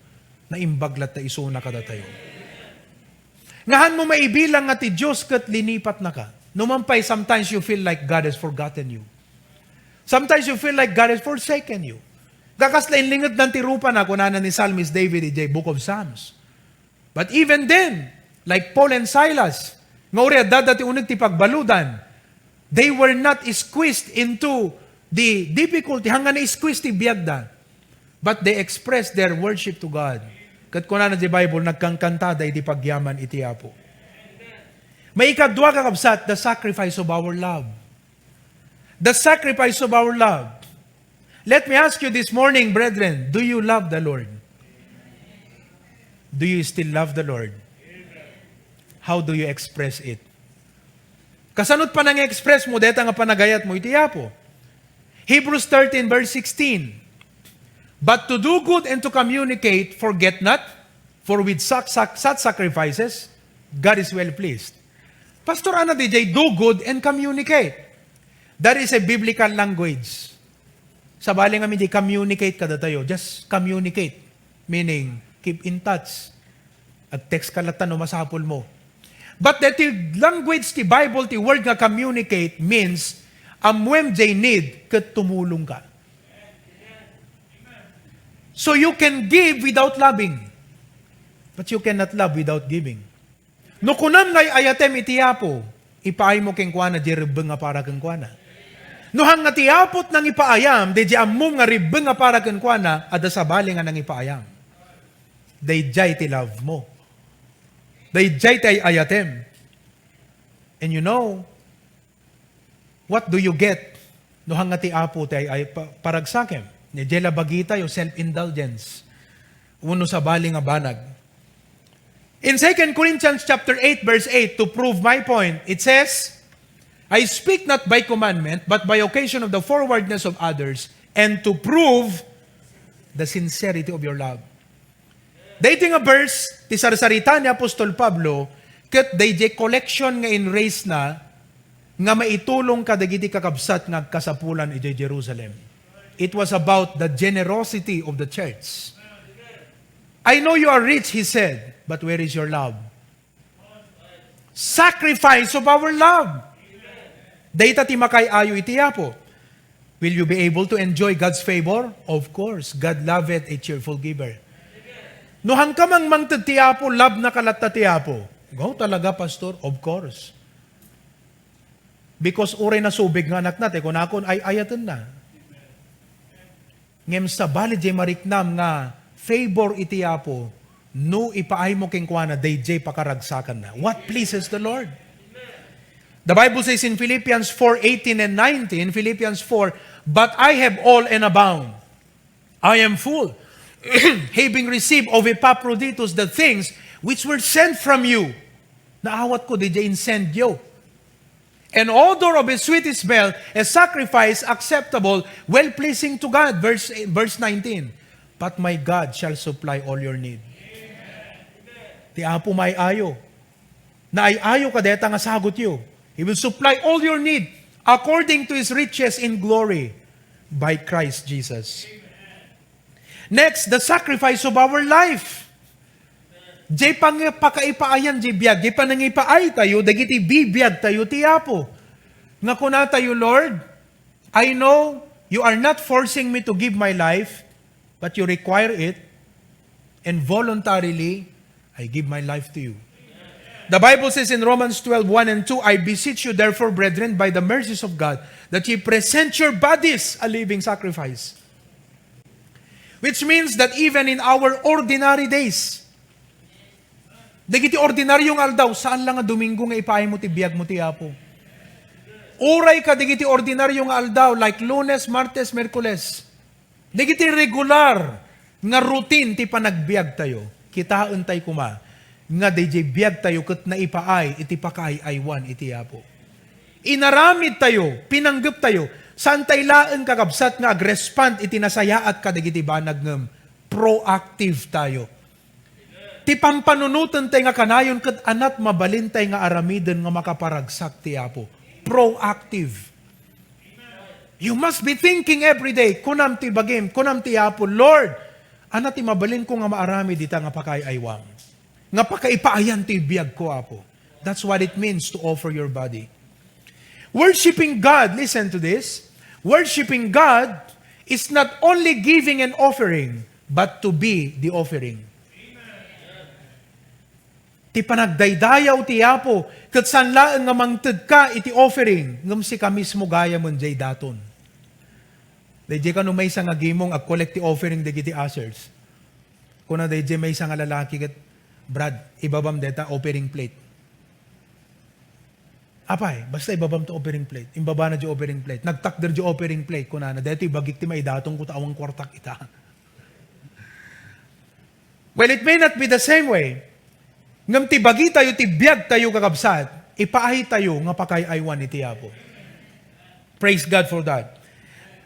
naimbag latta isuna kadatayo. Nga han mo maibilang nga ti Dios ket linipatnaka. Numan pay, sometimes you feel like God has forgotten you. Sometimes you feel like God has forsaken you. Kakasla inlingednan ti rupana, kunana ni Psalmist David idiay Book of Psalms. But even then, like Paul and Silas, nga uray adda ti uneg ti pagbaludan, they were not squeezed into the difficulty, hanggang na-squeeze ti biagda. But they express their worship to God. Ket kunana ti Bible, nagkankantada iti pagyaman iti Apo. Maikadua, kakabsat, the sacrifice of our love. The sacrifice of our love. Let me ask you this morning, brethren, do you love the Lord? Do you still love the Lord? How do you express it? Kasano ti panang-express mo deta nga panagayat mo iti Apo? Hebrews thirteen verse sixteen, "But to do good and to communicate, forget not, for with such, such, such sacrifices, God is well pleased." Pastor, ania diay do good and communicate? That is a biblical language. Sabali nga, communicate kadatayo. Just communicate. Meaning, keep in touch. Ag-text ka latta no masapul mo. But the ti language ti Bible, ti word nga communicate means, ammuem jay need ket tumulong ka. So you can give without loving, but you cannot love without giving. No kunam nga ay-ayatem iti Apo, ipaaymo kenkuana jay rebbeng a para kenkuana. No hang nga ti Apo ti nangipaayam, dayjay ammom nga rebbeng a para kenkuana, adda sabali nga nangipaayam. Dayjay ti love mo. Dayjay ti ay-ayatem. And you know, what do you get no hang nga ti Apo ti ay-, ay-, pa-, paragsakem? Dayjay la bagitayo, self-indulgence. Wenno sabali nga banag. In Second Corinthians chapter eight, verse eight, to prove my point, it says, "I speak not by commandment, but by occasion of the forwardness of others, and to prove the sincerity of your love." Daytoy nga verse, ti sarsarita ni Apostol Pablo, ket dayjay collection nga in-raise na, nga maitulong kadagiti kakabsat nga agkasapulan idiay Jerusalem. It was about the generosity of the church. "I know you are rich," he said, "but where is your love?" Sacrifice of our love. Dayta ti makaay-ayo iti Apo. Will you be able to enjoy God's favor? Of course, God loveth a cheerful giver. No hangka mangted ti Apo, love na ka latta ti Apo. Go talaga, Pastor? Of course. Because uray nasubig nga anakna, ti kunakon, ay-ayatenna. Ngem sabali jay mariknam nga favor iti Apo, no ipaaymo kenkuana dayjay pakaragsakanna. What pleases the Lord? The Bible says in Philippians four eighteen and nineteen, Philippians four, "But I have all and abound. I am full, having received of Epaphroditus the things which were sent from you." Naawat ko dayjay insend yo. "An odor of a sweet smell, a sacrifice acceptable, well-pleasing to God." Verse, verse nineteen, "But my God shall supply all your need." Ti Apo maay-ayo. Naay-ayo ka dayta nga sagutyo. He will supply all your need according to His riches in glory by Christ Jesus. Next, the sacrifice of our life. Jay pang-, pakaipaayan jay biag, jay panangipaay tayo, dagiti bibiag tayo ti Apo. Nga kuna tayo, "Lord, I know you are not forcing me to give my life, but you require it, and voluntarily, I give my life to you." The Bible says in Romans twelve, one and two, "I beseech you, therefore, brethren, by the mercies of God, that ye present your bodies a living sacrifice." Which means that even in our ordinary days, dagiti ordinaryo nga aldaw, saan la nga Domingo nga ipaaymo ti biag mo ti Apo. Uray ka dagiti ordinaryo nga aldaw, like Lunes, Martes, Miyerkules, dagiti regular nga routine ti panagbiag tayo, kitaen tayo koma nga dayjay biag tayo ket naipaay iti pakaay-aywan iti Apo. Inaramid tayo, pinanggep tayo, saan tay laeng, kakabsat, nga agrespond iti nasayaat kadagiti banag ngem proactive tayo. Ti pampanunoten tay nga kanayon ket anat mabalin tay nga aramiden nga makaparagsak ti Apo. Proactive. You must be thinking every day, kunam ti bagim, kunam ti Apo, "Lord, ania ti mabalinko nga maaramid ita nga pakaay-aywam? Nga pakaipaayan ti biagko, Apo." That's what it means to offer your body. Worshiping God, listen to this, worshiping God is not only giving an offering, but to be the offering. Ti panagdaydayaw ti Apo, ket saan laeng nga mangted ka iti offering, ngem sika mismo gayamen jay daton. Daydiay kano maysa nga gimong ag-collect ti offering dagiti ushers. Kuna daydiay maysa nga lalaki ket, "Brad, ibabam deta offering plate." "Apay, basta ibabam to offering plate." Imbabana di offering plate. Nagtakder di offering plate. Kunana, "Daytoy bagik ti maidatongko ta awan kuartak ita." Well, it may not be the same way. Ngem ti bagitayo, ti biagtayo, kakabsat, ipaaytayo nga pakaay-aywan iti Apo. Praise God for that.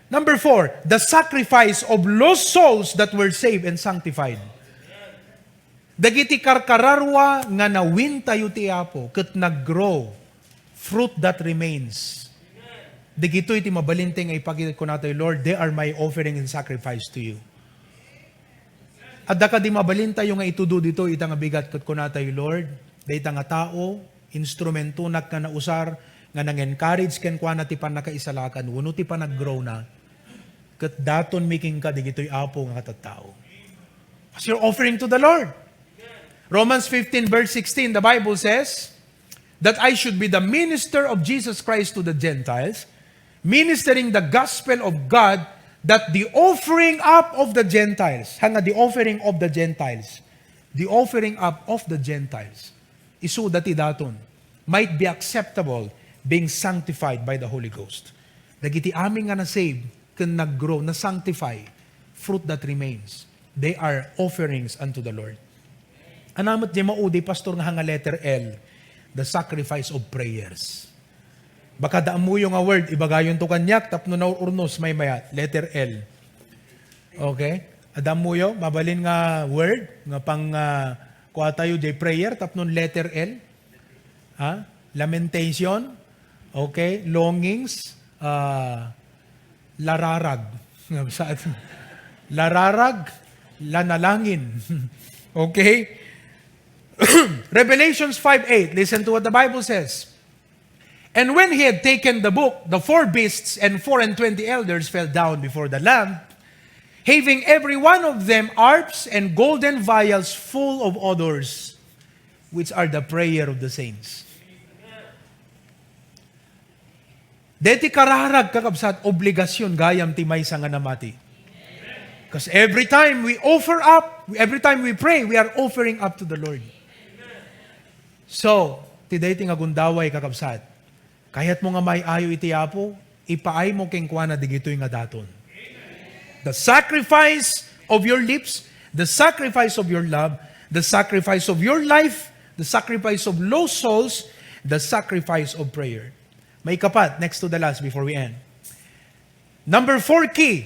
Number four, the sacrifice of lost souls that were saved and sanctified. Dagiti karkararua nga nawintayo ti Apo ket nag-grow, fruit that remains. Dagitoy ti mabalin nga ipakita kunatayo, "Lord, they are my offering and sacrifice to you." Adda kadi mabalintayo nga itudo ditoy ita nga bigat ket kunatayo, "Lord, dayta nga tao, instrumentonak nga nausar nga nang-encourage kenkuana ti pannakaisalakan wenno ti panaggrowna, ket datonmi kenka dagitoy, Apo, nga katattao." As your offering to the Lord. Romans fifteen verse sixteen, the Bible says that I should be the minister of Jesus Christ to the Gentiles, ministering the gospel of God, that the offering up of the Gentiles, hanga, the offering of the Gentiles, the offering up of the Gentiles, isu dati daton, might be acceptable, being sanctified by the Holy Ghost. Dagiti amin nga na-save ken nag-grow, na-sanctify, fruit that remains. They are offerings unto the Lord. Ania met diay maudi, Pastor, nga hanga letter L, the sacrifice of prayers. Baka adda ammoyo nga word, ibagayonto kaniak tapno naur-urnos maymayat, letter L. Okay? Adda ammoyo, mabalin nga word, nga pang, ah, kuatayo diay prayer, tapno letter L. Ha? Lamentation. Okay? Longings. Ah, lararag. Lararag, lanalangin. Okay? Revelations five eight. Listen to what the Bible says. And when he had taken the book, the four beasts and four and twenty elders fell down before the Lamb, having every one of them harps and golden vials full of odors, which are the prayer of the saints. Deti kararag, kakabsat, obligasyon gayam ti maysa nga namati. Because every time we offer up, every time we pray, we are offering up to the Lord. So, ti daytoy nga gundaway, kakabsat, kayatmo nga maay-ayo iti Apo, ipaaymo kenkuana digitoy nga daton. The sacrifice of your lips, the sacrifice of your love, the sacrifice of your life, the sacrifice of lost souls, the sacrifice of prayer. Maikapat, next to the last before we end. Number four key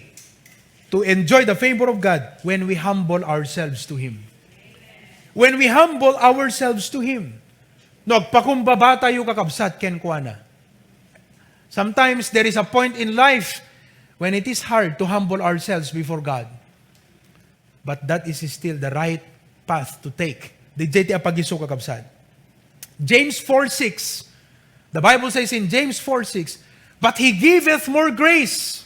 to enjoy the favor of God, when we humble ourselves to Him. When we humble ourselves to Him. No, agpakumbaba tayo, kakabsat, kenkuana. Sometimes there is a point in life when it is hard to humble ourselves before God. But that is still the right path to take. Diay ti apag-isu, kakabsat. James four six. The Bible says in James four six, "But he giveth more grace."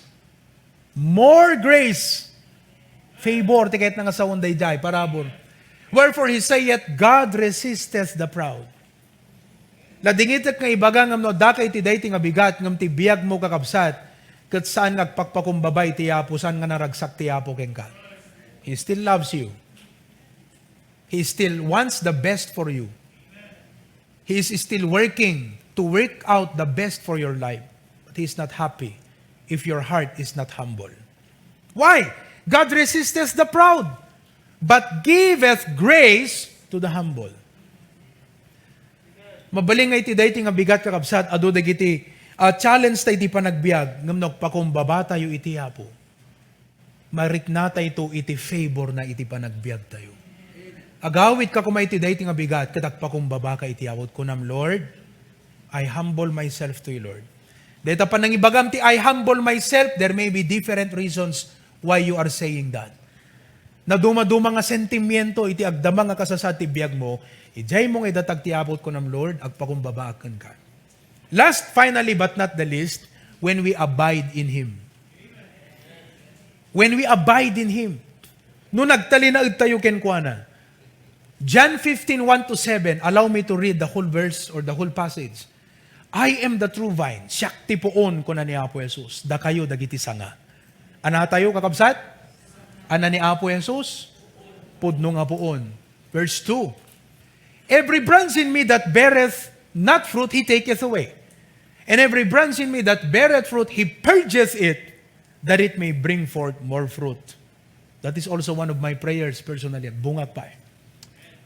More grace. Favor, ti kayatna nga sawen daydiay, parabur. "Wherefore he saith, God resisteth the proud." Ladingitek nga ibaga ngem no addaka iti daytoy nga bigat ngem ti biagmo, kakabsat, ket saan nga agpakpakumbaba iti Apo, saan nga naragsak ti Apo kenka. He still loves you. He still wants the best for you. He is still working to work out the best for your life. But He is not happy if your heart is not humble. Why? "God resisteth the proud, but giveth grace to the humble." Mabalin nga iti daytoy nga bigat, kakabsat, adu dagiti, ah, challenge tayo iti panagbiag, ngem no agpakumbaba tayo iti Apo, mariknatayto iti favor na iti panagbiagtayo. Agawidka koma iti daytoy nga bigat, ket agpakumbabaka iti Apo, kunam, "Lord, I humble myself to you, Lord." Dayta panangibagam ti "I humble myself," there may be different reasons why you are saying that. Nadumaduma nga sentimiento iti agdama nga kasasaad ti biagmo, idiaymo nga idatag ti Apo, kunam, "Lord, agpakumbabaak kenka." Last, finally, but not the least, when we abide in Him. When we abide in Him. No nagtalinaedtayo kenkuana. John fifteen one to seven, allow me to read the whole verse or the whole passage. "I am the true vine, siak ti puon," kuna ni Apo Jesus, "dakayo dagiti sanga." Anatayo, kakabsat? Ana ni Apo Jesus? Pudno nga puon. Verse two, "Every branch in me that beareth not fruit, he taketh away. And every branch in me that beareth fruit, he purgeth it, that it may bring forth more fruit." That is also one of my prayers personally. Bungak pa.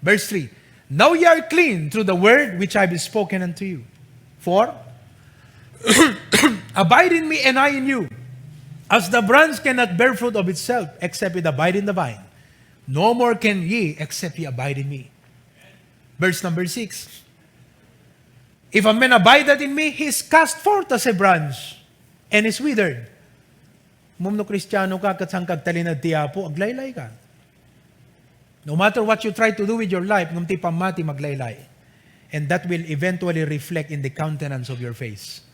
Verse three, "Now ye are clean through the word which I have spoken unto you. For abide in me and I in you. As the branch cannot bear fruit of itself except it abide in the vine, no more can ye except ye abide in me." Verse number six, "If a man abideth in me, he is cast forth as a branch and is withered." Ngem no Kristiano ka, ket saan ka agtalinaed ti Apo, aglaylay ka. No matter what you try to do with your life, ngem ti pammati maglaylay. And that will eventually reflect in the countenance of your face.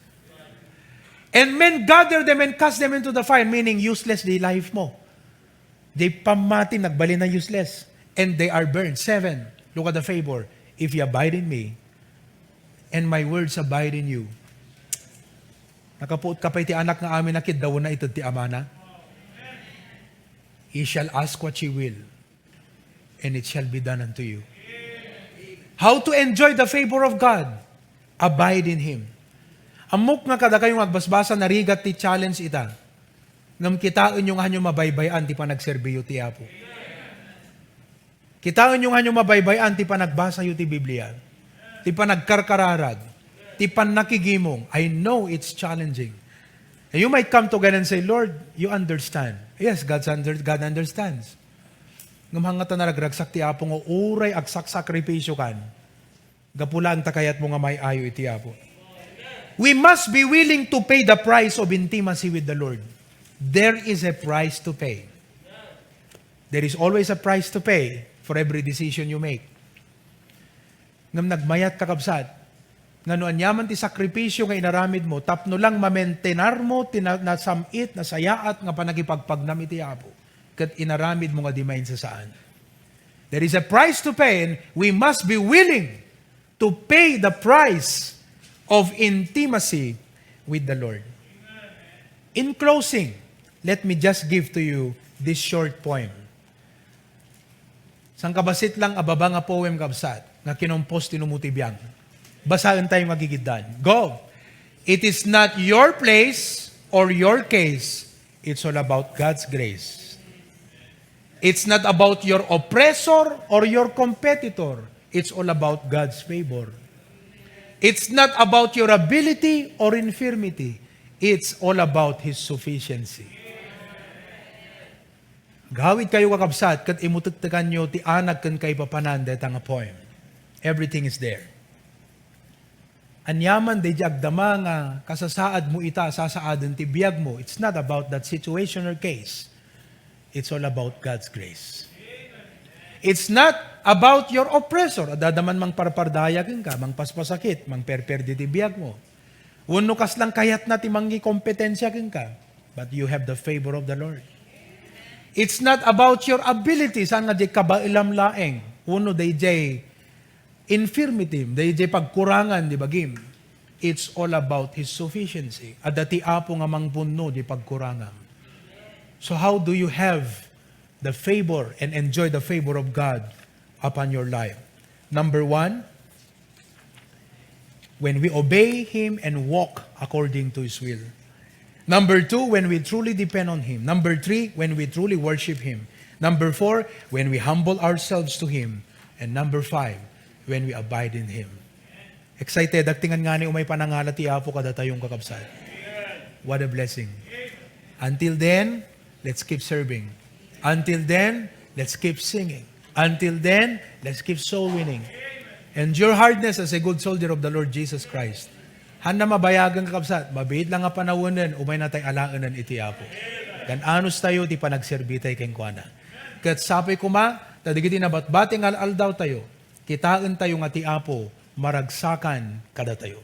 "And men gather them and cast them into the fire," meaning useless di life mo. Di pammati, nagbalin a useless. "And they are burned." Seven, look at the favor. "If ye abide in me, and my words abide in you." Nakapuot ka pay ti anak nga amin a kiddawenna ited ti amana. "Ye shall ask what ye will, and it shall be done unto you." How to enjoy the favor of God? Abide in Him. Ammok nga kadakayo nga agbasbasa, narigat ti challenge ita. Ngem kitaenyo nga hanyo mabaybay-an ti panagserbiyo ti Apo. Kitaenyo nga hanyo mabaybay-an ti panagbasayo ti Biblia, ti panagkarkararag, ti pannakigimong. I know it's challenging. And you might come to God and say, "Lord, you understand." Yes, God's under, God understands. Ngem hangngata naragragsak ti Apo nga uray agsaksakripisyo kan. Gapu laeng ta kayatmo nga may-ayo iti Apo. We must be willing to pay the price of intimacy with the Lord. There is a price to pay. There is always a price to pay for every decision you make. Ngem nagmayat, kakabsat, nga no aniaman ti sakripisyo nga inaramid mo tapno lang mamentenar mo ti na-, nasam-it, nasayaat nga panagipagpagnam iti Apo, ket inaramid mo nga di mainsasaan. There is a price to pay, and we must be willing to pay the price of intimacy with the Lord. In closing, let me just give to you this short poem. Sangkabassit lang a baba nga poem, kabsat, nga kinompos ti Numo ti Biag. Basaentayo nga agigiddan. Go! It is not your place or your case. It's all about God's grace. It's not about your oppressor or your competitor. It's all about God's favor. It's not about your ability or infirmity. It's all about His sufficiency. Agawidkayo, kakabsat, ket imutektekanyo ti anag ken kaipapanan dayta nga poem. Everything is there. Aniaman daydi agdama nga kasasaadmo ita, sasaaden ti biagmo. It's not about that situation or case. It's all about God's grace. It's not about your oppressor. Adda man mangparpardaya kenka, mangpaspasakit, mangperperdi ti biagmo. Wenno kaslang kayatna ti mangikompetensia kenka. But you have the favor of the Lord. It's not about your ability, saan nga di kabaelam laeng. Wenno dayjay infirmity, dayjay pagkurangan di bagim. It's all about His sufficiency. Adda ti Apo nga mangpunno di pagkurangam. So how do you have the favor and enjoy the favor of God upon your life? Number one, when we obey Him and walk according to His will. Number two, when we truly depend on Him. Number three, when we truly worship Him. Number four, when we humble ourselves to Him. And number five, when we abide in Him. Excited, agtingan ngani umay panangala ti Apo kadatayo, kakabsat. What a blessing. Until then, let's keep serving. Until then, let's keep singing. Until then, let's keep soul winning. Endure hardness as a good soldier of the Lord Jesus Christ. Hanna mabayagen, kakabsat, mabiit lang nga panawenen, umaynatay alaenen iti Apo. Gan-anos tayo ti panagserbitay kenkuana. Ket sapay koma, ta dagiti nabatbati nga al-aldawtayo, kitaentayo nga ti Apo maragsakan kadatayo.